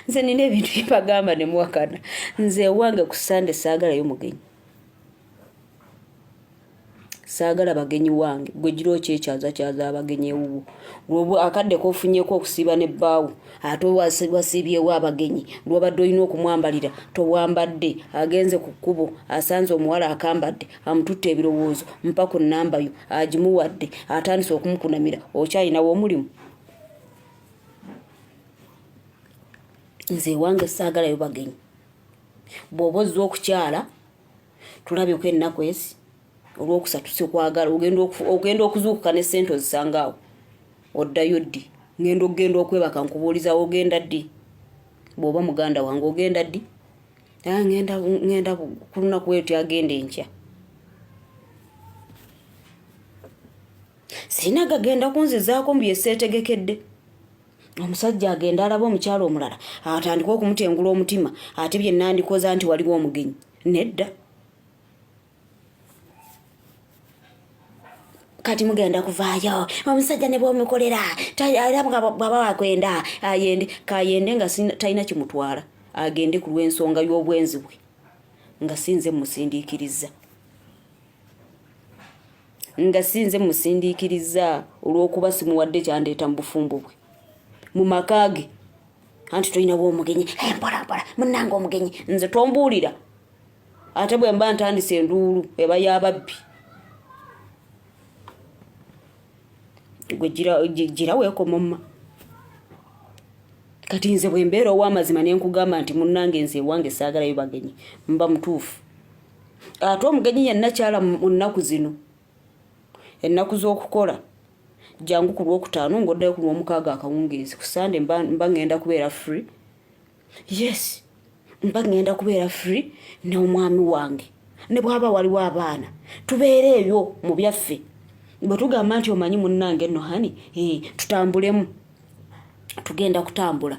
Nze nina ebintu byebagamba ne muwakana. Nze ewange ku Sande saagalayo mugenyi. Saagala bagenyi wange. Gwe gira okyekyazakyaza abagenyi ewuwo. Lwoba akadde k'ofunyeko okusiiba ne bbaawo ate wasiibyewo abagenyi lw'obadde olina okumwambalira towambadde agenze ku kkubo asanze omuwala akambadde amututte ebirowoozo mpa ku nnamba yo agimuwadde atandise okumukunamira okyalinawo omulimu. Nze ewange saagalayo bagenyi. Bw'oba ozze okukyala tulabyeko ennaku ezi olwokusatu sikwagala ogenda okuzuukuka ne ssente ozisanga awo oddayo ddi ngenda okugenda okwebaka nkubuulizawo ogenda ddi bw'oba muganda wange ogenda ddi ah, ngenda ngenda ku lunaku wetyo agenda enkya sirina gagenda kunzizaako mbu yeseetegekedde omusajja agenda alaba omukyalo omulala atandike okumutengula omutima ate bye nandikoza nti waliwo omugenyi nedda kati mugenda kuvaayo omusajja ne bwomukolera era bwaba wakwenda ayende kayende nga talina kimutwala agende ku lw'ensonga y'obwenzi bwe nga sinze musindiikiriza nga sinze musindiikiriza olw'okuba simuwadde kyandeeta mu bufumbo bwe mu maka ge anti tolinawo omugenyi mpola mpola munnange omugenyi nze tombuulira ate bwe mba ntandise enduulu eba y'ababbi gwe gira weekomomma kati nze bwe mbeera ow'amazima ne nkugamba nti munnange nze ewange saagalayo bagenyi mba mutuufu ate omugenyi yenna kyala mu nnaku zino ennaku z'okukola jangu ku lwokutaano ng'oddayo ku lwomukaaga akawungeezi ku sande mba ngenda kubeera free yes mba ngenda kubeera free n'omwami wange ne bwaba waliwo abaana tubeere ebyo mu byaffe bwe tugamba nti omanyi munnange nno hani eh, tutambulemu tugenda kutambula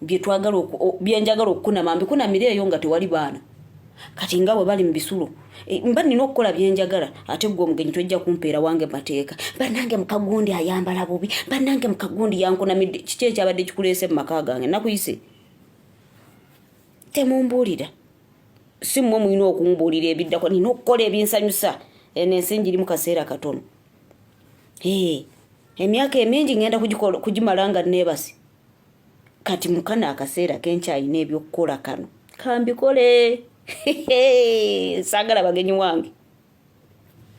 byetwagala byenjagala okukunama mbikunamira eyo nga tewali baana kati nga bwe bali mu bisulo e, mba nina okukola byenjagala ate gwe omugenyi tojja kumpeera wange mateeka banange mukagundi ayambala bubi banange mukagundi yankunamidde kiki ekyabadde kikuleese mu maka gange nakuyise temumbuulira si mmwe mulina okumbuulira ebiddako nina okukola ebinsanyusa eno ensi njiri mu kaseera katono emyaka emingi ngenda kugimala nga neebase kati mukano akaseera kenkyalina ebyokukola kano kambikole saagala bagenyi wange.